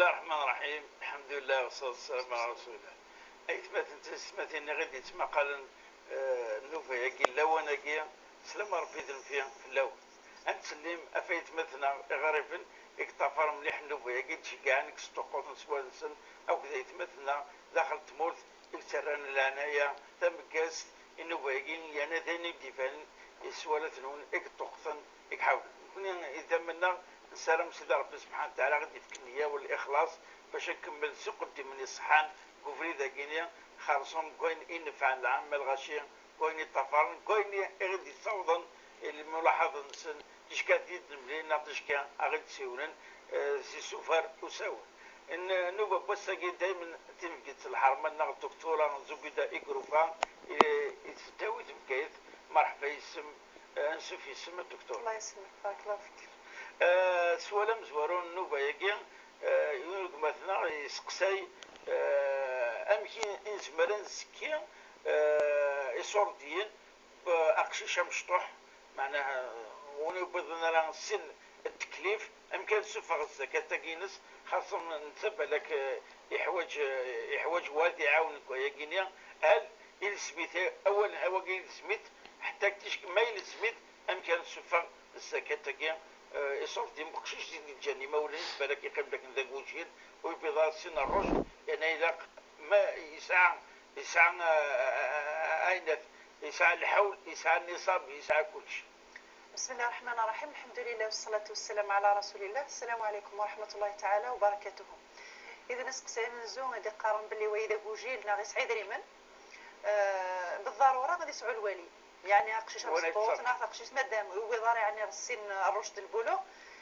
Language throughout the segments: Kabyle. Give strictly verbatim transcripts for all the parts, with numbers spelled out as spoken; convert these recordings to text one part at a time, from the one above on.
الرحمن الرحيم. الحمد لله والصلاة والسلام على رسول الله. Aytmaten d tiyessetmatin i ɣ-id-yettmaqalen, eh, nnuba-agi, lawan-agi, sslam n Ṛebbi d nnfi fell-awen. Ad nettsellim ɣef aytmaten-a iɣriben i yeṭṭafaren mliḥ nnuba-agi, i d-ceggɛen, i yesṭuqquten s wallen-nsen, akked aytmaten-a daxel n tmurt, i yettarran leɛnaya tameggazt i nnuba-agi, yerna d ayen i d-ibanen i swalaten-nwen i yeṭṭuqqten, i iḥawlen. Nekni, idammen-nneɣ, nessaram Sidi Ṛebbi Subḥanahu wa Taɛala ad d-ifk nniya u lixlaṣ bac ad nkemmel s uqeddim-nni ṣeḥḥan deg ubrid-agi-nni, xerṣum deg wayen i inefɛen lɛamma lɣaci, deg wayen i ṭṭafaren, deg wayen i ɣ-id-yessawḍen i lmulaḥaḍa-nsen, ticki ad d-nemlil neɣ ticki a ɣ-id-siwlen, eh, s isufar usawen. N-, nnuba n wass-agi daymen tinebgit n lḥerma-nneɣ, Duktura Zubida Igrufa, i, i tesdawit n Bgayet. Merḥba yes-m, eh, ansuf yes-m a Duktur. Allah yesselmek, barakallahu fik. Eh, s wala amezwaru n nnuba-agi, eh, yiwen n gma-tneɣ yesteqsay, eh, amek i, i nezmer ad nzekki, eh, iṣurdiyen, eh, aqcic amecṭuḥ, meɛnaha win ur yewwiḍen ara sin n teklif, amek ad nsuffeɣ zzakat-agi-ines, xaṣṣa netta balak, eh, iḥwaǧ, eh, iḥwaǧ wa ad iɛawen deg wayagi-nni, hal ilzem-it, awal n wagi ilzem-it, ḥetta tic-, ma ilzem-it, amek ad nsuffeɣ zzakat-agi, eh, iṣurdiyen n uqcic i d-ǧǧan imawlan-is, balak yeqqim d akken d agujil, ur yewwiḍ ara sin n rrucd, yerna ilaq ma yesɛa, yesɛa, eh, eh, eh, ayennat, yesɛa lḥawl, yesɛa nniṣab, yesɛa kullec. بسم الله الرحمن الرحيم. الحمد لله والصلاة والسلام على رسول الله. السلام عليكم ورحمة الله تعالى وبركاته. Idan aseqsi amenzu i d-iqqaren belli wa d agujil neɣ yesɛa idrimen, eh, بالضرورة ad yesɛu lwali. Yeɛni aqcic amesṭuḥ neɣ taqcict, madam ur yewwiḍ ara yeɛni ɣer sin rrucd n lbuluɣ,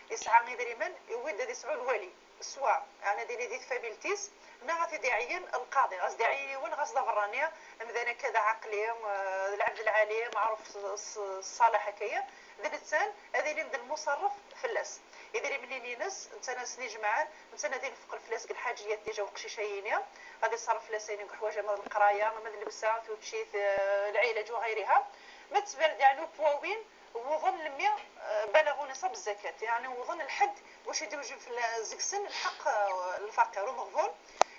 yesɛa idrimen, yewwi-d ad yesɛu lwali. Swa, yeɛni ad yili di tfamilt-is, neɣ ad t-id-iɛeyyen lqaḍi, ad s-d-iɛeyyen yiwen ɣas d aberrani, amdan akka d aɛaqli, eh, d lɛebd lɛali, meɛruf s, s, ṣṣalaḥ akka-ya, d netta ad ilin d lmuṣerref fell-as. Idrimen-ines, netta ad sen-ijemɛen, netta ad inefqen fell-as deg lḥaǧiyat dija uqcic-ayini, ad iṣerref fell-as ayen i yeḥwaǧ, ama d leqraya, ama d llebsa, tuččit, eh, lɛilaǧ u ɣayriha. Ma tebɛed yeɛni upwawin, ووضن المية، آه، بلغوا نصاب الزكاة، يعني وضن الحد واش يدوجب في ال-، زكسن الحق، آه، الفقير ومغبون.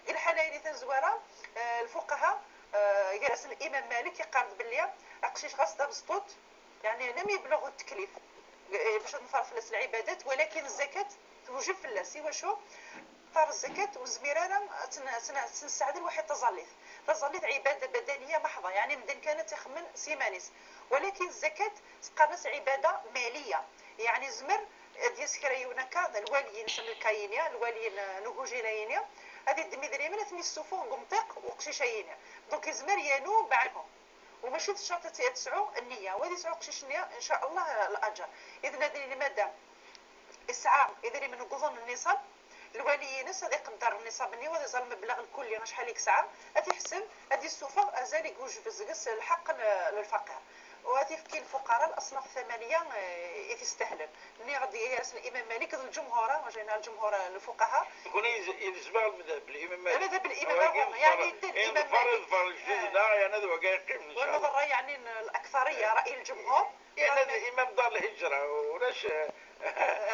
قال حالا إلي تنزوارا، آه، الفقهاء، آه، قال الإمام مالك يقارن باللي أقشيش غاص داب زطوط، يعني لم يبلغ التكليف. آه، باش نفرض في الناس العبادات، ولكن الزكاة توجب في الناس. إوا شو؟ طار الزكاة وزميرة تن-، تن-، تنساعد الواحد تزليت. تزليت عبادة بدنية محضة، يعني مدن كانت تخمن سيمانيس. ولكن الزكاة تقرنس عبادة مالية، يعني زمر ديس كريونكا الواليين سملكاينيا، الواليين نوهوجيناينيا، هذه الدمي دريمنا ثمي السفوغ قمطيق وقشيشاينيا. دونك يزمر ينوب عنهم. وماشي شرط تسعو النية، وهذه تسعو قشيش النية إن شاء الله الأجر. إذن هذه المادة يسعى إذا من قضن النصاب، الوالي ينس هذا يقدر النصاب النية، وهذا زال المبلغ الكلي شحال يسعى، هذا يحسب، هذا يسوفر، أزال يقوج في الزقس الحق ل-، للفقير. وهذه كاين الفقراء الأصناف الثمانية، آه، يستاهلن. اللي غادي يرسل الإمام مالك الجمهور، وجينا الجمهور الفقهاء. يكون يز-، يلزم المذهب الإمام مالك. المذهب الإمام هو مالك، يعني يدل الإمام مالك. الفريض، فرض الجزء، آه. لا، يعني هذا هو كاع يقيم. والنظر يعني إن الأكثرية، آه. رأي الجمهور. يعني هذا الإمام دار الهجرة، ولاش، آه،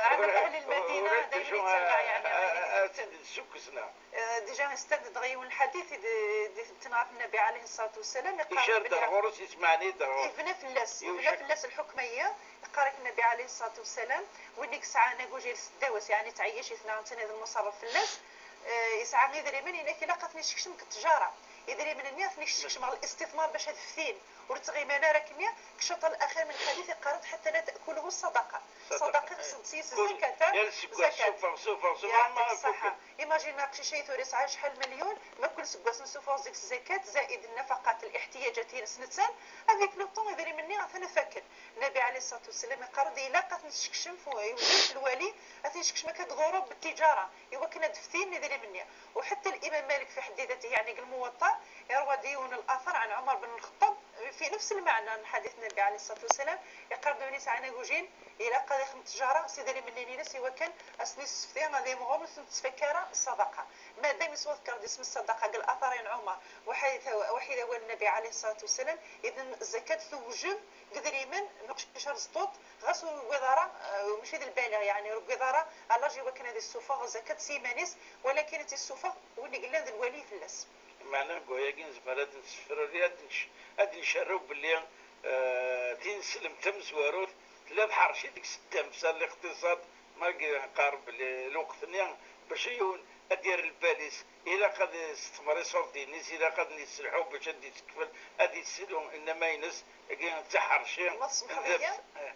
عمل أهل المدينة، ولاش دايمًا شو، يتسمع، يعني، آه، آه، آه، سيدي السكسنة. آه، ديجا نستند غيون الحديث دي، دي تنعرف النبي عليه الصلاة والسلام يقال إشار بلي درغورس، يسمعني درغورس. يبنى فلاس، يبنى فلاس الحكمية. يقارك النبي عليه الصلاة والسلام، وإنك ساعة نقول جيل سداوس، يعني تعيش اثنان سنة المصرف فلاس. آه، يسعى غير دريمن، إنك لا قتني شكشم كالتجارة. يدريمن إني أثني شكشم على الاستثمار باش هذا فتين. ورتغيمانا راكنيا، الشطر الأخير من الحديث يقارن حتى لا تأكله الصدقة. صدقة. صدقة، إيه. صد-، سيس كل الزكاة. يا السكر، زكاة. سوفر، سوفر، سوفر، يعطيك ما الصحة. فكر. إيماجينا شي شي ثوري ساعة شحال مليون، ما كل سكواس نسوفر زيك الزكاة، زائد النفقات الاحتياجات هي سنتسان، هذيك لو طون يدري مني غا فاكر. النبي عليه الصلاة والسلام يقرض إلا قد نشكشم فو-، يوجد الوالي، غادي نشكشم هكاك ضروب بالتجارة، إوا كنا دفتين يدري مني. وحتى الإمام مالك في حد ذاته، يعني، الموطأ، يروى ديون الأثر عن عمر بن الخطاب، في نفس المعنى من حديث النبي عليه الصلاة والسلام، يقرب من يسعى ناقوجين إلى قد يخم التجارة سيدري من لينينا سوى كان أسني السفتية غادي يمغون ثم تفكر الصدقة. ما دام يسوى ذكر اسم الصدقة قال أثرين عمر وحيد وحيد أول النبي عليه الصلاة والسلام، إذن الزكاة توجب قدريمن نقش شهر سطوط غاسو ويضارة، ماشي ذا البالغ يعني ويضارة. الله جي وكان هذه السوفة زكاة سيمانيس، ولكن تي السوفة واللي قلنا ذا الوالي في الناس. Meɛna deg wayagi nezmer ad nsefreri, ad nec-, ad ncerrew belli, eh, tineslemt tamezwarut tella tḥerci deg-s ddemsa n liqtiṣad, ma nqar belli lweqt-nni bac yiwen ad d-yerr lbal-is, ilaq ad yestemmer iṣurdiyen-is, ilaq ad yesselḥu bac ad d-yessekfel, ad yeslu innama-ines, agi d tiḥerci. Ma tsemḥeḍ-iyi,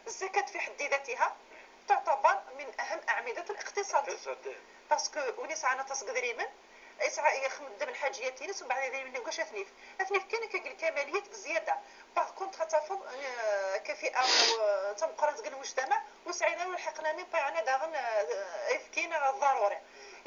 الزكاة في حد ذاتها تعتبر من أهم أعمدة الاقتصاد. Parce que win yesɛan aṭas n yedrimen, yesɛa, ixdem lḥaǧiyat-ines, ومن بعد idrimen-nni واش ad ten-yef? Ad ten-yef kan akka deg lkamaliyat bziyada. Par contre, ad tafeḍ, eh, akka fi'a, eh, tameqqrant deg lmujtamaɛ, ur sɛin ara, ur lḥiqen ara même pas, yeɛni daɣen, eh, ayefki neɣ ḍaruri.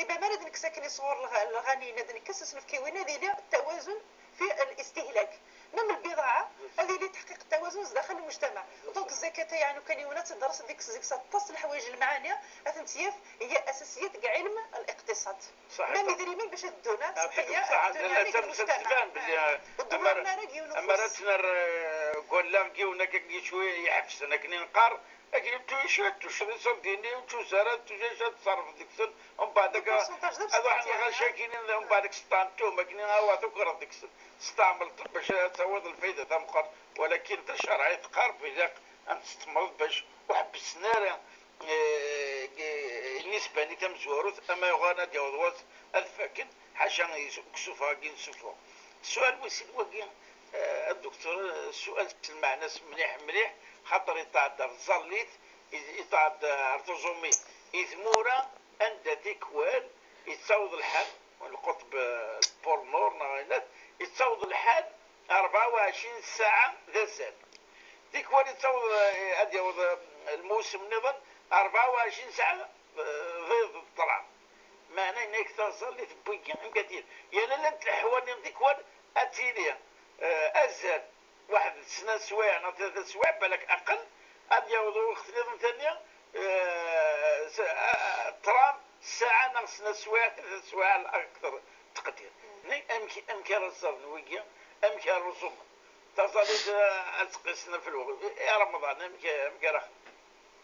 Iba mi ara d-nekkes akken sɣur lɣ-, lɣaniyin, ad nekkes asnefki-win, ad yili التوازن في الاستهلاك. Même البضاعة هذه اللي تحقيق التوازن داخل المجتمع. Donc الزكاة يعني كان يونا تدرس ديك، ديك الطاس الحوايج المعانية، أثنتيف هي أساسيات كاع علم الاقتصاد. صحيح. Même إذا اليمين باش الدونا، صحيح، الدونا يعني المجتمع. تبان باللي، آه. والدونا أمر-، أمارة تنر، آه، قول لا، كيونا كي شوية يحفز، أنا كني نقار، أكيد تو شوية، تو شوية صدقيني، تو زارة، تو جاي شاد تصرف ديك السن، ومن بعد هذا واحد الغشا كاينين، ومن بعد ستانتو، ما كاينين، هو ذكر ديك السن. تستعمل الطب باش تعوض الفايدة تاع مقر، ولكن انت الشرع يتقارب إذا أن تستمرض باش وحبسنا راه، آه، آه، النسبة اللي تم زواروت، أما يغانا ديال الوقت الفاكن، حاشا يس-، كسوفها كي نسوفها. السؤال وسيل وكي، آه، الدكتور، آه، السؤال المعنى مليح مليح، خاطر يتعدى الزليت، يتعدى ارتوزومي، يثمورة، عند تيكوال، يتصاوض الحال، القطب، آه، البول نور، نغينات، يتصاوض الحال أربعة وعشرين ساعة ذا الزاد. تيكوال يتصاوض، آه، هاد يوض، آه، الموسم نظن أربعة وعشرين ساعة، آه، ضيض الطلعة. معنى إنك تصل لتبويكي إمكاتير. يا لا، لا، تلحواني تيكوال أتيلي، آه، أزاد. واحد سنة سوايع، نعطي ثلاث سوايع، بالك أقل، غادي يعوضوا وقت نظام ثانية، آه، س-، آه، آه، ترام ساعة ناقص سنة سوايع، ثلاث سوايع الأكثر تقدير. ني أمك-، أمك رزر نوية، أمك رزوم. تظلت، آه، أتقسنا في الوقت. يا رمضان، أمك، أمك راه.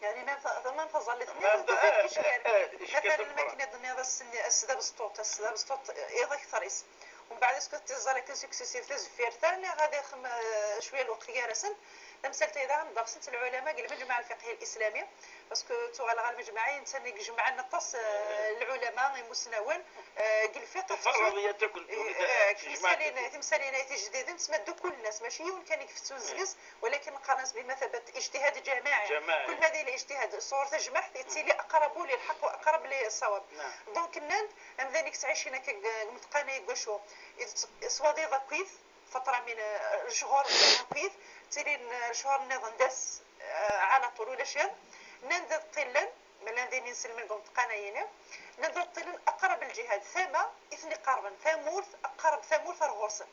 يعني ما ف-، ما فظلت ما نظلت ف-، آه، إشكال. آه، إشكال مثلًا ما كنا دنيا السن-، السداب سطوط، السداب سطوط، إيه، ضيك ثريس. ومن بعد اسكو تزال كان سكسيسيف تزفير ثاني غادي يخم، آه، شويه الوقت كي رسن. لمسالت ايضا ضغط العلماء قال المجمع الفقهي الاسلامي، باسكو تو على المجمعين ثاني جمعنا طاس، آه، العلماء المسنون، آه، قال الفقه. تفرضية تكون، آه، تمثالين تجديدين تسمى دو كل الناس، ماشي يون كان يكفتو الزليز، ولكن نقارن بمثابة اجتهاد جماعي. جماعي. كل ما دير الاجتهاد صور تجمع تيلي اقرب للحق واقرب للصواب. نعم. دونك نان، ام ذلك تعيشين هكا منطقه نايقوشو، سوا دي ضكويث، فترة من، آه، الشهور كويس، تيلين، آه، الشهور نظن داس، آه، على طول ولا شيء. نندد قلن، ملان ذي ننسل من قوم تقانا يني. نندد قلن أقرب الجهات ثما، إثني قربن، ثمورث، أقرب ثمورث أرغوصن.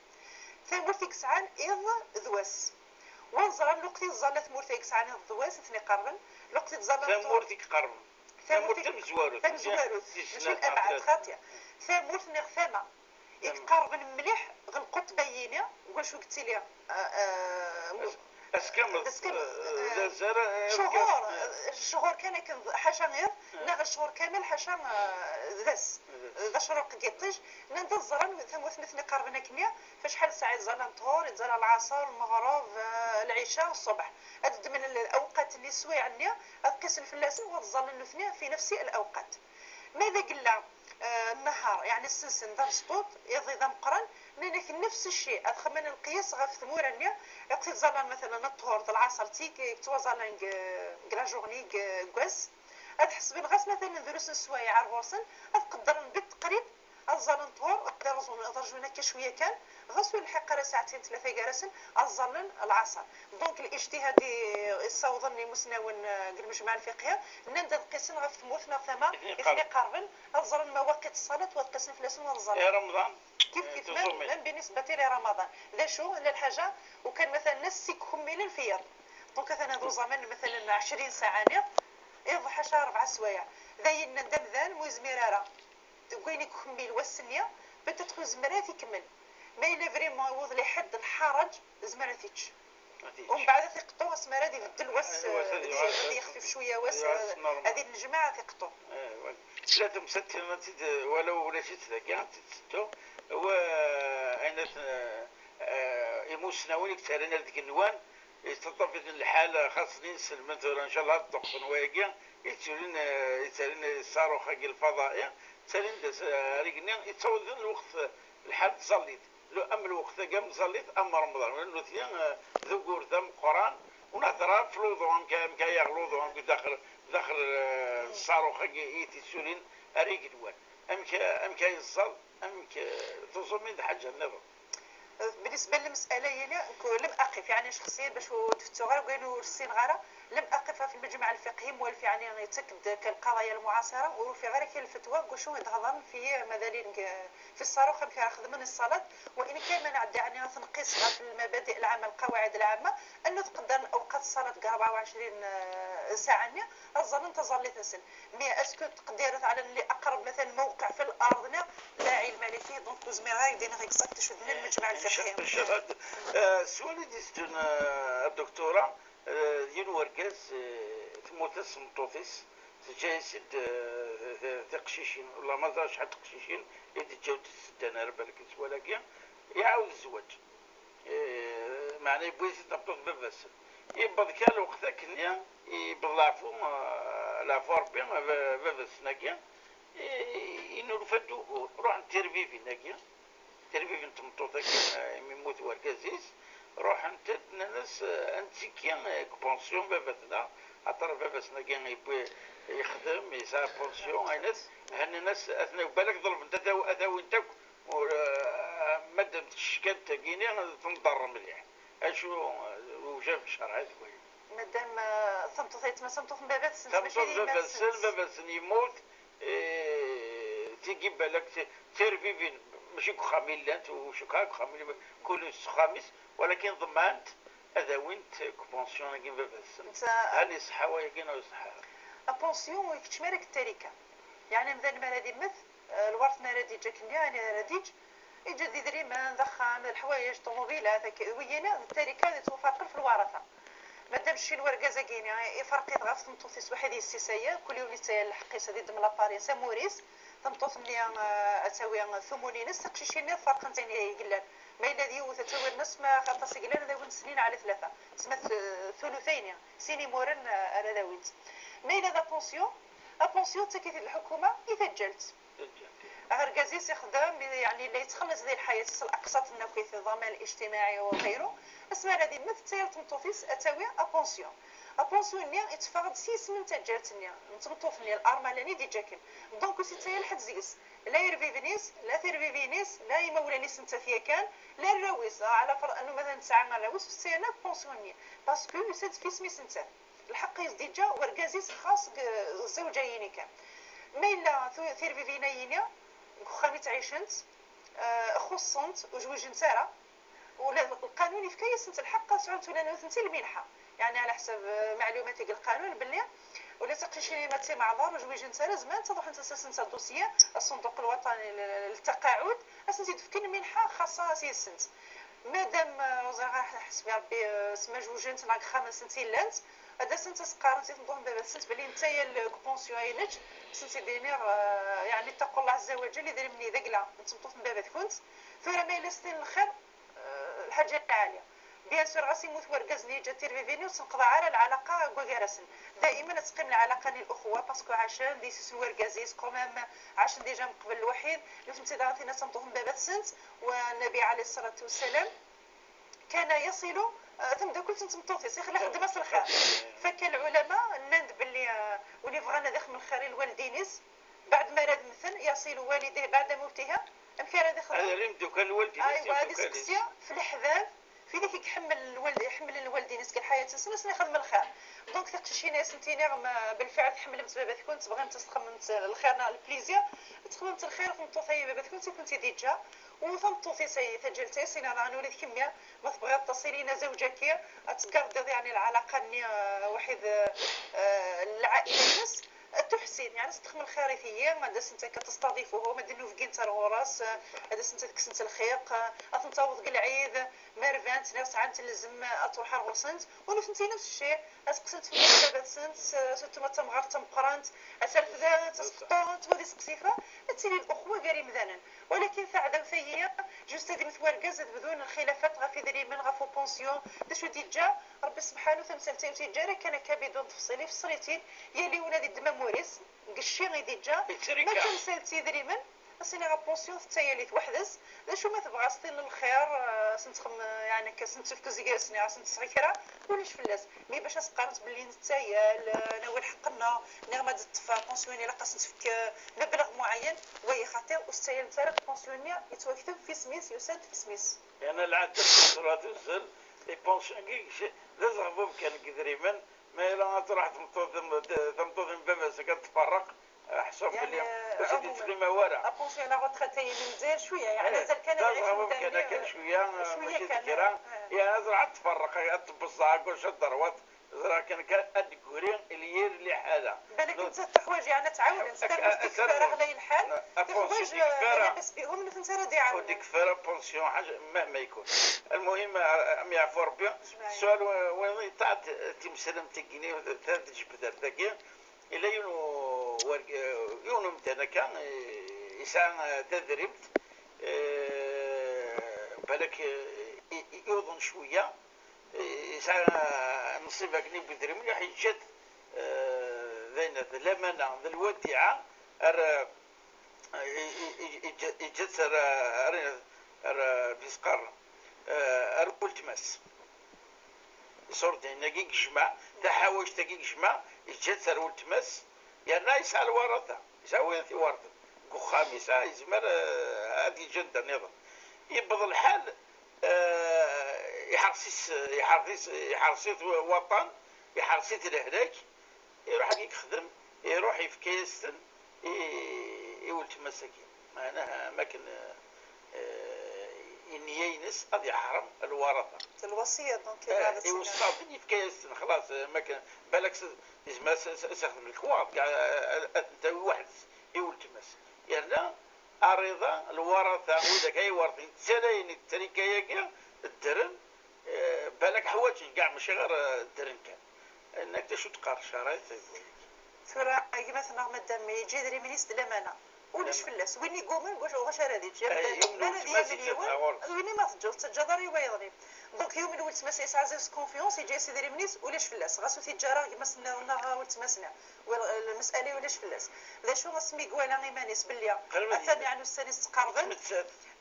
ثمورث يكسعان إض ذواس. ونزرا لوقت يزال ثمورث يكسعان إض ذواس، إثني قربن. لوقت يزال ثمورث يقربن. ثمورث تمزواروت، تمزواروت، ماشي الأبعد، خاطية. ثمورث نغ ثما. يتقربن مليح غ القطبيين، واش قلتي لي؟ آه، آه، أس-، أسكمل. أسكمل. آه، آه، زازر، آه، شهور، آه. آه، الشهور كان كن حاشا غير، آه. نغ الشهور كامل حاشا، آه، ذس. ذس. ذا شروق قيطيج، نندا الزرن ثم وثني قربنا كنيا، فشحال ساعة يتزرن الظهر، يتزرن العصر، المغرب، آه، العشاء، الصبح. هاد من الأوقات اللي سوي عني، هاد قيس الفلاس وهاد الزرن الاثنين في نفس الأوقات. ماذا قلنا؟ آه، النهار، يعني السنسن ذا مسطوط، يضي ذا مقرن، لأنك نفس الشيء، أدخل من القياس غا في ثمورة النية، يقصد زالان مثلًا الطهور، العصر، تيك، يكتوى زالان ق-، ق la journée، ق-، قواز. هاد حسب الغاس مثلًا دروس السوايع الغوصن، هاد قدرن بالتقريب Ad ẓẓallen ṭhur, ad rẓun, ad rjun akka cwiya kan, ɣas ur lḥiq ara saɛtin tlata gar-asen, ad ẓẓallen lɛaṣer. Donc, الاجتهاد i ssawḍen imusnawen, eh, deg lmejmaɛ lfiqhi, nnan-d ad qqisen ɣef tmurt neɣ tama i ten-iqerben, ad ẓren mawaqit ṣṣalat, u ad qqisen fell-asen, u ad ẓẓallen. I Remḍan? Kif kif, même, même بالنسبة لرمضان. D acu, llan lḥaǧa, u kan, matalan, ass i ikemmilen fi yiḍ. Donc, atan ad uẓaman, matalan, ɛecrin saɛa-nni, iḍ ḥaca rebɛa swayeɛ. D ayen nnan d amdan, mu yezmir ara. Deg wayen i ikemmel wass-nni, peut-être ur yezmir ara ad t-ikemmel. Ma yella vraiment yewweḍ li ḥedd lḥaṛaǧ, yezmer ad t-yečč. Umbeɛd ad t-iqeṭṭu, asmi ara d-ibeddel wass, ad yexfif cwiya wass, ad d-innejmaɛ, ad t-iqeṭṭu. Tella temsalt, walaw ulac-itt dagi, ad tt-id-teddu. Wa, ayen at, eh, imusnawen i yettarran ar deg nnwan, yettaṭṭaf-iten lḥal, xaṣṣen inselmen tura, ncallah ad ṭṭuqten wayagi, yettalin, eh, yettalin ṣṣarux-agi lfaḍa'i, ttalin-d as-, ar igenni, yettaweḍ-iten lweqt, lḥal n tẓallit. Lu-, am lweqt-agi am tẓallit, am Remḍan. Ula d nutni, eh, d ugur d ameqqran, ur nehder ara ɣef luḍu, amek, amek ay aɣ luḍu, amek daxel, daxel, eh, ṣṣarux-agi i tissurin ar igenwan. Amek, amek ay yeẓẓal, amek, eh, tuẓumin d ḥaǧa nniḍen. بالنسبة للمسألة يلي ك-، لم أقف يعني شخصيا باش ودفتو غير وين ورسين غارة، لم أقف في المجمع الفقهي موالف يعني يتأكد كالقضايا المعاصرة وروفي غير كاين الفتوى قوشو يتهضر في ماذا لين في الصاروخ كان خدمن الصلاة، وإن كان ما نعدي يعني تنقيصها في المبادئ العامة، القواعد العامة، أنه تقدر أوقات الصلاة أربعة وعشرين ساعة نيا، الظن تظل تنسن. Mais est-ce que تقديرت على اللي أقرب مثلًا موقع في الأرض؟ لا، لا علم لي فيه، donc ur zmireɣ ara ad ak-d-iniɣ exact acu d-nnan lmejmaɛ lfiqhi. Sswal i d-iteddun, eh, a Doktura, eh, yiwen wergaz, eh, temmut-as tmeṭṭut-is, teǧǧa-yas-id, eh, ti-, tiqcicin, wallah ma ẓriɣ acḥal n teqcicin i d-teǧǧa ur d-tseddan ara balak n sswal-agi, iɛawed zzwaǧ. Eh, meɛna yewwi-as-id tameṭṭut n baba-s. Yewweḍ kan lweqt akkenni, yewweḍ leɛfu, eh, leɛfu Rebbi, eh, ba-, baba-sen-agi, eh, inulfa-d ugur. Ruḥen tirbibin-agi, tirbibin n tmeṭṭut-agi, eh, imi yemmut wergaz-is, ruḥent-d, nnan-as, eh, ad nettekki, eh, deg pension baba-tneɣ, axaṭer baba-sen-agi yewwi, yexdem, yesɛa pension, ayen-as, hennan-as, atna balak ḍelben-t ad aw-, ad awin-t akk, ur, eh, madam teckan tagini, tenḍer mliḥ. Acu, eh, ujab ccreɛ deg wayen? Madam, eh, tameṭṭut ay tma, tameṭṭut n baba-tsent, mačči d yemma-tsent. Tameṭṭut n baba-tsen, baba-tsen yemmut, eh, tigi balak ti-, tirbibin, mačči deg uxxam i llant, u cukkeɣ deg uxxam i llant, kul s uxxam-is, walakin ḍemɛent ad awint deg pension-agi n baba-tsen. Netta hal iṣeḥḥa wayagi neɣ ur iṣeḥḥa ara? Apension ur ikeččem ara deg tarika. Yeɛni amdan mi ara d-immet, eh, lwert mi ara d-yeǧǧ akkenni, ayen ara d-yeǧǧ, yeǧǧa-d idrimen, d axxam, d leḥwayeǧ, ṭumubilat, akka, wiyin d tarika ad yettwafaqen f lwarata. Madam ccin wergaz-agi-ni, iferq-it ɣef tmeṭṭut-is waḥid yessis aya, kul yiwen yettayer lḥeqq-is ad iddem lapar-ines, amur-is, tameṭṭut-nni, eh, ad tawi tumun-ines, tiqcicin-nni ad ferqent ayen i yellan. Ma yella d yiwet ad tawi nneṣ, ma aṭas i yellan ad awin snin ɛla tlata. Tesma t-, tulutayni, sin imuren, eh, ara d-awint. Ma yella d apension, apension tettak-it-id lḥukuma i taǧǧalt. Argaz-is ixdem, yeɛni la yettxelliṣ di lḥayat-is, laqsat n akk ḍaman ijtimaɛi u ɣayru. Asmi ara d-immet, tettayer tmeṭṭut-is ad tawi apension. Apension-nni itteffeɣ-d s yisem n taǧǧalt-nni, n tmeṭṭut-nni, larmala-nni d-iǧǧa akken. Donc, ur s-ittayer lḥedd seg-s. La irbiben-is, la tirbibin-is, la imawlan-is nettat yakan, la arraw-is, ɛla ferḍ annu matan tesɛa arraw-is, ur s-ittayer ara apension-nni. Parce que yusa-d f yisem-is nettat. Lḥeqq i s-d-iǧǧa wergaz-is xas deg zzawǧa-yini kan. Ma yella tu-, tirbibin-ayini deg uxxam i ttɛicent, eh, xuṣṣent, ur zwiǧent ara, ula d lqanun yefka-yasent lḥeqq ad sɛunt ula d nutenti lminḥa. Yeɛni ɛla ḥsab, eh, meɛlumat deg lqanun belli ula d tiqcicin ma d timeɛḍar ur zwiǧent ara, zemrent ad ruḥent ad ssersent adusyi, aṣunduq lwaṭani l-, l-, ltaqaɛud, ad sent-id-fken lminḥa xaṣṣa yid-sent. Madam, eh, ur ẓriɣ ara ḥesbi Rebbi, eh, s ma zewǧent neɣ deg uxxam-nsent i llant, ad asent as-qqarent i tmeṭṭut n baba-tsent belli netta yal deg pension ay nečč, ad sent-id-iniɣ, eh, yeɛni ttaqu Llah ɛezza wa ǧell, idrimen-nni d agla n tmeṭṭut n baba-tkent. Tura ma yella s tin n lxir, eh, lḥaǧa lɛali. Bien sûr, ɣas yemmut wergaz-nni yeǧǧa tirbibin-nni, ur tenqeḍaɛ ara lɛalaqa deg wagar-asen. Daymen ad teqqim lɛalaqa-nni n lxuwa, parce que ɛacen d yessi-s n wergaz-is, quand même, ɛacen déjà mqbel lwaḥid, nutenti daɣen tinna d tameṭṭut n baba-tsent, والنبي عليه الصلاة والسلام كان يصل, eh, tameddakelt n tmeṭṭut-is, ixla xeddem-as lxir. Fakka lɛulama nnan-d belli, eh, win yebɣan ad ixdem lxir i lwaldin-is, بعد ما راه متن يصل والديه بعد موتها، أم كان هذا خطأ؟ هذا اللي مدوكا الوالدين أيوة، هذه سقسية في الأحباب، في ذيك يحمل الوالد، يحمل الوالدين يسكن الحياة سنة سنة يخدم الخير. دونك تقشينا سنتيني بالفعل تحملت باباتكم، تبغي تخممت الخير نا البليزير، تخممت الخير في مطوطة باباتكم، تكون تيدي جا وثمطوطي سي تجلتي سينا راه نولي كمية ما تبغي تصيرين زوجك، تقرضي يعني العلاقة ني واحد العائلة نس. تحسن يعني تستخدم الخير ثيي، ما داس انت كتستضيفه، ما دنو في كنت الغرس، هذا سنت كسنت الخيق، اثنتاوض العيد، ميرفانت نفس عام تلزم تروح الغرسنت، ونفنتي نفس الشيء. اسقسنت في الشباب سنت، سنت ما تمغر تمقرانت، اسرت ذا تسقطانت ودي سقسيفه، تسيري الاخوه غير مذانا. ولكن فعدا فهي جوست هذه مثوار كازت بدون الخلافات غا في ذريمن غا فو بونسيون، دشو ديجا ربي سبحانه تمثلتين تيجاري كان كبدون تفصيلي في الصريتين، يلي ولادي الدمام وريس قشي غي ديجا ما تمثلتي ذريمن. اسيني غا بونسيون تتايليت وحدس، دشو ما تبغى سطين الخير، آه، سنتخم يعني كسنتفكو زيكاسني سنتسعي كرا، ولاش فلاس. مي باش اسقارنت باللي نتايل، آه، ناول حقنا، نعم هاد الطفا بونسيوني لا قاس نتفك، آه، مبلغ معين، وي خاطر استايل نتايا بونسيوني يتوكتب في سميس يسد في سميس. يعني العادة ترى تنزل لي بونسيون كي شي لا زغبوب كان كدريمن، ما الا تروح تمطوط تمطوط من بابا كتفرق. حسب يعني بلي باش عمومًا تسلم ولا ابونسي على غوتخا تاي من الجزائر شويه، يعني إيه، مازال كان لا، العيش زعما كان مدني كان شويه، شويه ماشي كان. ذكرى. آه. يا زرعت تفرق، يا تبص على كل شد دروات، زرع كان كان ادكوري الير اللي حاله. بالك انت التحوايج يعني تعاون، أك- تستعمل أ- ديك أسأل- الفراغ لا يلحال، لا، تحوايج أبونسي ديك الفراغ. لاباس بهم اللي كنت راه دي عاون. وديك فيرا بونسيون حاجه مهما يكون. المهم، آه، ام يعفو ربي. أجمعين. السؤال و- وين طلعت تمسلم تقيني ثلاث جبدات ذاكي. الا يون ورق يون متانا كان يسعى تدريبت، آه، بالك، آه، يوضن شويه، آه، يسعى نصيب كني بدري مليح يجد، آه، ذينا الامانه الوديعه. ار يجت ار ار ار بيسقر، آه، ار ولتماس. صورتين ناقي جمع، تحاوش تاقي جمع، يجت ار ولتماس. يرنا يسعى الورثة، يسعى وين ثي ورثة. كوخام يسعى يزمر، آه، هاد الجندة نظام. يبض الحال، آه، يحرسيس يحرسيس يحرسيس وطن، يحرسيس الهلاك. يروح هكيك يخدم، يروح يفكيستن، يولتم مساكين. معناها ما كان، آه، النية ينس هذه حرم الورثة. الوصية دونك. آه، يوصى يفكيستن خلاص، آه، ما كان. بالك يسمى سخدم الكواب كاع، آه، انت واحد يولتم مساكين. يلا، الرضا الورثة وذاك اي ورثين تسالين التركة ياكي الدرن. آه، بالك حوايج كاع ماشي غير، آه، الدرن كان. انك تشو تقار شرايط. ثورة كيما ثنا مدام يجي دري مينيس د الامانه، ولاش فلاس وين يقومن واش واش راه ديجي. ما نادي مليون وين ما تجو تجدر يبيضني. دونك يوم الاول تماس يسعى زيس كونفيونس يجي سيدي ريمنيس ولاش فلاس غاسو تجاره كيما سنا غا ولتماسنا. المساله ولاش فلاس. ذا شو غاسمي قوانا ايمانيس باللي اثاني يعني السنه تقربن.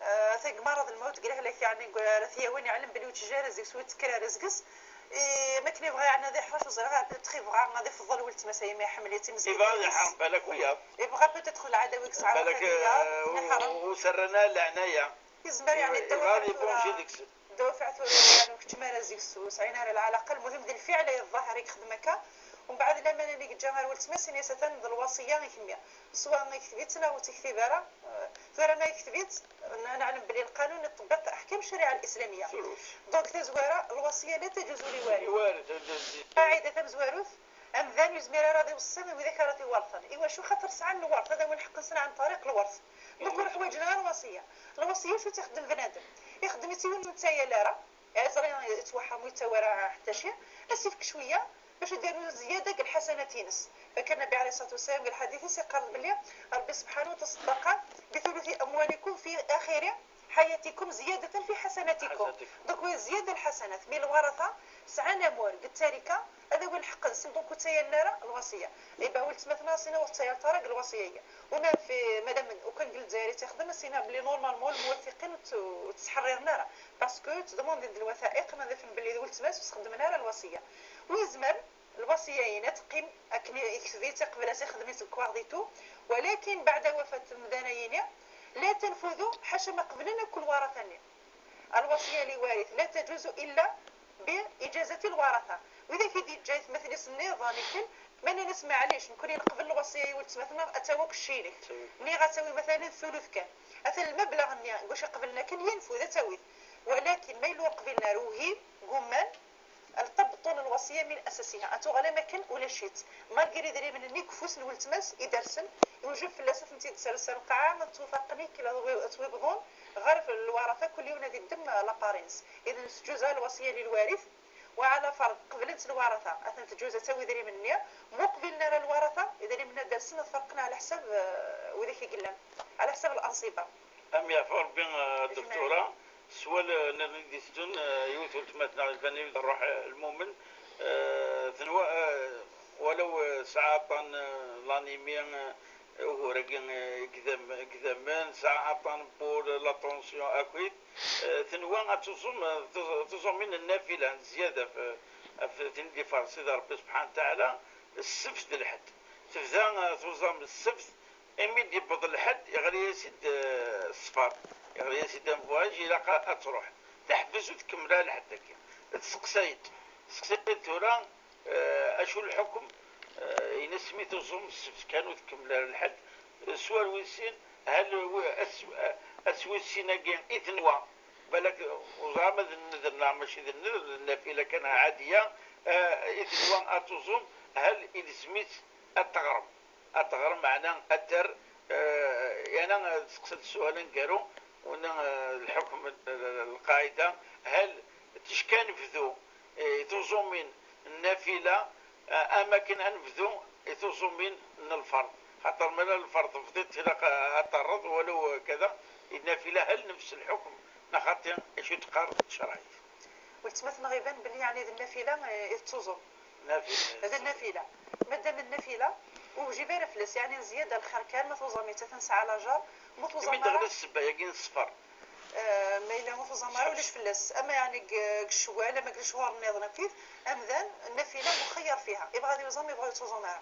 آه، ثق مرض الموت قال لك يعني، قال راه ثيا وين يعلم بلي وتجاه رزق سوي تكرا رزقس. إيه، ما كني بغى يعني ذي حرش وزرع، تخي بغى غادي يفضل ولد مسايا ما يحمل يتم زيد. يبغى يحرم بالك ويا. يبغى بوتيت خل عدوك ساعه بالك، آه، وسرنا لعناية. يزمر يعني الدوافع. يبغى يبونجي ديك الدوافع ثورة يعني كنت ما رزق سوس عين على العلاقه، المهم ذي الفعل يظهر يخدم هكا. ومن بعد لما انا اللي جا غير ولد مسايا سنه سنه الوصيه يكمل. سواء كتبت لا وتكتب راه، آه، ثورة ما كتبت، ن-، نعلم بلي القانون يطبق أحكام الشريعة الإسلامية. دونك تزوارة الوصية لا تجوز لوارث. قاعدة تمزواروث، أمذان يزمير راضي والصيد وإذا كان راضي ورثا. إيوا شو خاطر سعى الورث، هذا هو الحق نسنا عن طريق الورث. دونك نروح واجنا الوصية. الوصية شو تخدم بنادم؟ يخدم يتيون نتايا لا راه. يعني زريان يتوحم ويتوارى حتى شيء. أسيفك شوية. باش يديروا زياده قال حسنات ينس. فكان النبي عليه الصلاه والسلام قال حديث يقال بلي ربي سبحانه تصدق بثلث اموالكم في اخر حياتكم زياده في حسناتكم. دونك هو زياده الحسنات من الورثه. سعى نمور قلت تاركه. هذا هو الحق نسم دونك وتايا النار الوصيه. اي با ولت مثلا سينا وتايا الطرق الوصيه هي. وما في مادام وكان قلت زيري تخدم سينا بلي نورمالمون الموثقين وتحررنا راه. باسكو تضمن ديال الوثائق ما دفن بلي ولت ماس وتخدمنا راه الوصيه. ويزمر الوصيه هنا تقيم اكن يكتبي تقبل اسي خدمي الكواغ دي تو. ولكن بعد وفاة المدنيين لا تنفذ حاشا ما قبلنا كل ورثة. الوصية لوارث لا تجوز إلا بإجازة الورثة. وإذا كي دي جايت مثلا سني ظانيكن، ما نسمع عليش نكون نقبل الوصية يولد مثلا أتاوك الشينك. ني غتاوي مثلا ثلث كان. أثر المبلغ ني واش قبلنا كان ينفذ أتاوي. ولكن ما يلو قبلنا روهي قمان الطب طول الوصية من أساسها. أتو غلا ما كان ولا شيت. مالغري دري من النيك فوس الولتماس يدرسن. يوجب في اللاسة نتي تسلسل القاعة، ما توفقني كلا تويبضون غير في الورثة كل يوم نادي الدم لابارينس. إذا تجوز الوصية للوارث وعلى فرض قبلت الورثة أثناء تجوز تسوي دري مني، مو قبلنا الورثة إذا دري منا درسنا فرقنا على حسب، آه، وذاك يقلن على حسب الأنصبة. Am yeɛfu Rebbi, a Doctora, s wal, eh, nniḍen i d-iteddun, eh, yiwet weltma-tneɣ lfan i d ṛṛuḥ, eh, lmumen, eh, tenwa, eh, walaw, eh, tesɛa aṭṭan, eh, l'anémie, eh, ugur-agi, eh, igdam-, igdamen, tesɛa aṭṭan pour la tension akkit, eh, tenwa ad tuẓum, eh, tuẓ-, tuẓumin n nnafila, n zzyada ɣef, ɣef tin i d-iferḍ Sidi Ṛebbi subḥanahu wa taɛala, ssebt d lḥedd. Tebda, eh, tuẓam ssebt, imi d-yewweḍ lḥedd, yeɣli-as-id, eh, ṣṣfer, yeɣli-as-id ambuɛij, ilaq a-, ad truḥ. Teḥbes ur tkemmel ara lḥedd-agi. Tseqsay-d, tseqsay-d tura, eh, acu lḥukm, eh, ines mi tuẓum ssebt kan ur tkemmel ara lḥedd, eh, swar wis sin, hal wi-, as-, as wis sin-agi i tenwa, balak uẓam ad nnedr neɣ mačči d nnedr, d nnafila kan ɛadiya, eh, i tenwa ad tuẓum, hal ilzem-itt ad teɣrem. Ad teɣrem, meɛna ad ter-, eh, yerna ad tseqsad ssual aneggaru, wina, eh, lḥukm, eh, lqaɛida, hal ticki ad nebdu, eh, i tuẓumin n nnafila, eh, am akken ad nebdu i tuẓumin n lferḍ. Xaṭer ma la lferḍ tebdiḍ, ilaq ad terreḍ, walaw kada, i nnafila hal nefs lḥukm, neɣ xaṭi acu teqqar tcerɛit. Weltma-tneɣ iban belli yeɛni d nnafila, eh, i tettuẓum. Nafila. D nnafila. Madam nnafila, ur wjib ara fell-as, yeɛni n zzyada lxir kan, ma tuẓam-itt ad nesɛa lajer, ma tuẓam ara. Imi d-teɣli ssebba-agi n ṣṣfer. Eh, ma yella ur tuẓam ara, ulac fell-as. Ama yeɛni deg, deg ccwal, ama deg lecɣur nniḍen akkit, amdan, nnafila muxeyyar fiha. Yebɣa ad yuẓam, yebɣa ur yettuẓum ara.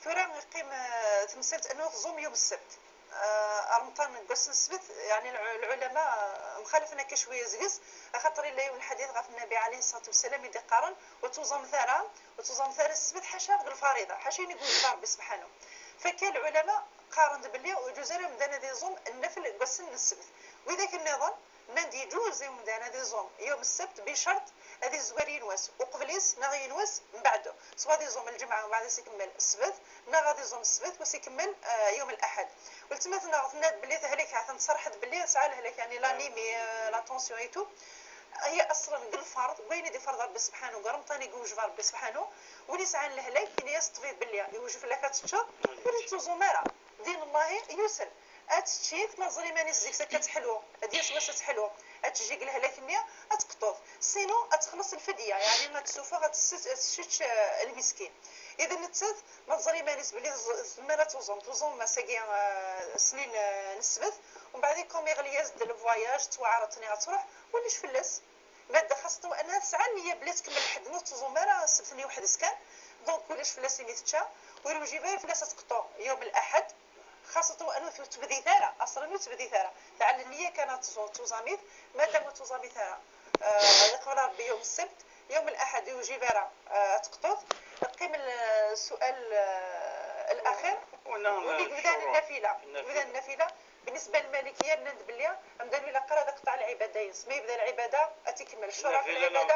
Tura yeqqim, eh, temsalt anwa tuẓum yawm ssebt. Eh, remṭan n wass n ssebt, yeɛni lɛ-, lɛulama, eh, mxalafen akka cwiya zeg-s, axaṭer yella yiwen lḥadit ɣef Nnabi ɛalayhi ṣṣalatu wassalam i d-iqqaren, ur tuẓamet ara, ur tuẓamet ara ssebt, ḥaca deg lfariḍa, ḥaca ayen i iwjeb Ṛebbi subḥanahu. Fakka lɛulama qqaren-d belli ur yeǧuz ara amdan ad iẓum nnafel deg wass n ssebt. Widak nniḍen, nnan-d yeǧuz i umdan ad iẓum yawm ssebt, bi ccerṭ ad izwar yiwen wass uqbel-is neɣ yiwen wass mbeɛd. Swa ad iẓum lǧemɛa umbeɛd ad s-ikemmel ssebt, neɣ ad iẓum ssebt u s-ikemmel, eh, yawm laḥad. Weltma-tneɣ tenna-d belli tehlek, ha, tenṣerḥ-d belli tesɛa lehlak, yeɛni l'anémie, eh, la tension et tout. Hi aṣlan deg lferḍ, wayen i d-iferḍ Ṛebbi subḥanahu, deg remṭan i yewjeb Ṛebbi subḥanahu, win yesɛan lehlak, yenna-yas ṭṭbib belli yewjeb fell-ak ad teččeḍ, ur yettuẓum ara. Din Allahi yusel. Ad tečč-it, ma tẓer iman-is zik akka teḥlu, ad d-yas wass ad teḥlu, ad tejji deg lehlak-nni, ad teqṭuḍ. Sinon, ad texleṣ lfidya, yeɛni ad tessufeɣ, ad tess-, ad tessečč, eh, lmiskin. Idan nettat, ma tẓer iman-is belli tẓ-, tezmer ad tuẓum, tuẓum ass-agi, eh, snin, eh, n ssebt, umbeɛd comme yeɣli-yas-d le voyage, tettwaɛreḍ-nni ad truḥ, ulac fell-as. Ma d xaṣṣa anha tesɛa nniya belli tkemmel lḥedd-nni ur tettuẓum ara ssebt-nni weḥd-s kan, donc ulac fell-as imi tečča, ur yewjib ara fell-as ad teqṭu yawm laḥad, xaṣṣa anwa ur tebdit ara, aṣlan ur tebdit ara. Teɛla nniya kan ad tẓu-, tuẓamit, madam ur tuẓamit ara, eh, yeqbel Ṛebbi yawm ssebt, yawm laḥad ur yewjib ara, eh, ad teqṭuḍ. Qqim l-, ssual, eh, laxir. Wali yebdan nnafila. Yebdan nnafila. بالنسبة للمالكية، nnan-d belli amdan ur ilaq ara ad iqṭeɛ lɛibada-ines. Ma yebda lɛibada, ad tt-ikemmel. Ccṛeɛ fi lɛibada,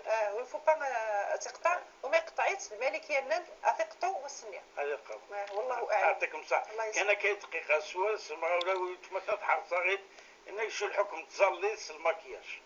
ah, il faut pas, ah, ad tt-iqṭeɛ. وما يقطعيت المالكية، nnan-d ad t-iqṭu wass-nni. Ad iqṭeɛ. Ah, والله أعلم. يعطيكم الصحة. الله يسلمك. كان كاين دقيقة سؤال، سمعوا لو تمثل حرصة غير، إنك شو الحكم تزليص المكياج؟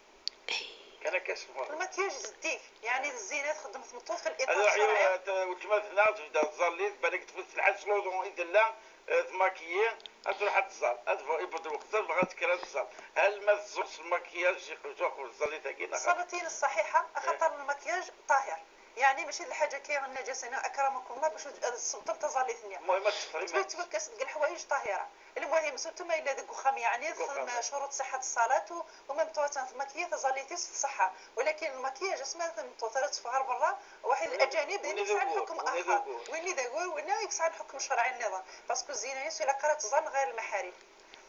كان كاين سؤال. المكياج زديك، يعني الزينة تخدم في مطوف في الإطار الشرعي. هذا هو، آه، وتمثلنا تبدا تزليص، بالك تفوت الحاج سلوطون إذا لا، آه، تماكيي، تروح تزال. هذا هو يبدو الوقت، بغات كرا تزال. هل ما تزوجش المكياج يقول تاخذ الزليطة كي نخاف؟ السلاطين الصحيحة، أخطر من المكياج طاهر. يعني ماشي لحاجه كي النجاسه، انا اكرمكم الله باش تبطل تزاليت النية. المهم ما تشطري ما تتوكس ديك الحوايج طاهره. المهم سورتو ما الا ديك وخام يعني ثم شروط صحه الصلاه، ومام طوا ثم كي تزاليتي في الصحه، ولكن المكياج اسمها ثم طوا ثلاث صفار برا. واحد الاجانب اللي يسعى الحكم اخر وين اذا قول وين يسعى الحكم الشرعي النظام. باسكو الزينه يسوي لا قرات تزال غير المحارم.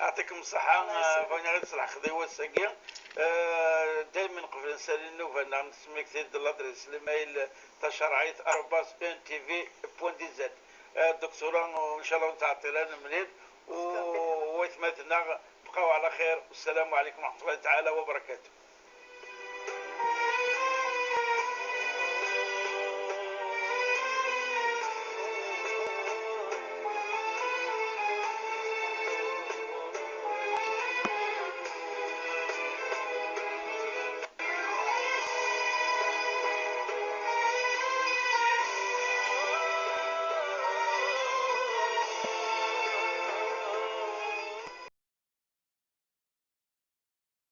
يعطيكم الصحة. الله يسلمك. آه، فانا غير تصلح خديوة الساقية. آه، دايما قبل نسالي النوبة نعم نسميك سيد الادريس المايل تشرعيت arobase N T V point D Z. آه، الدكتورة وان شاء الله تعطي لنا منين. ويثماتنا بقاو على خير والسلام عليكم ورحمة الله تعالى وبركاته.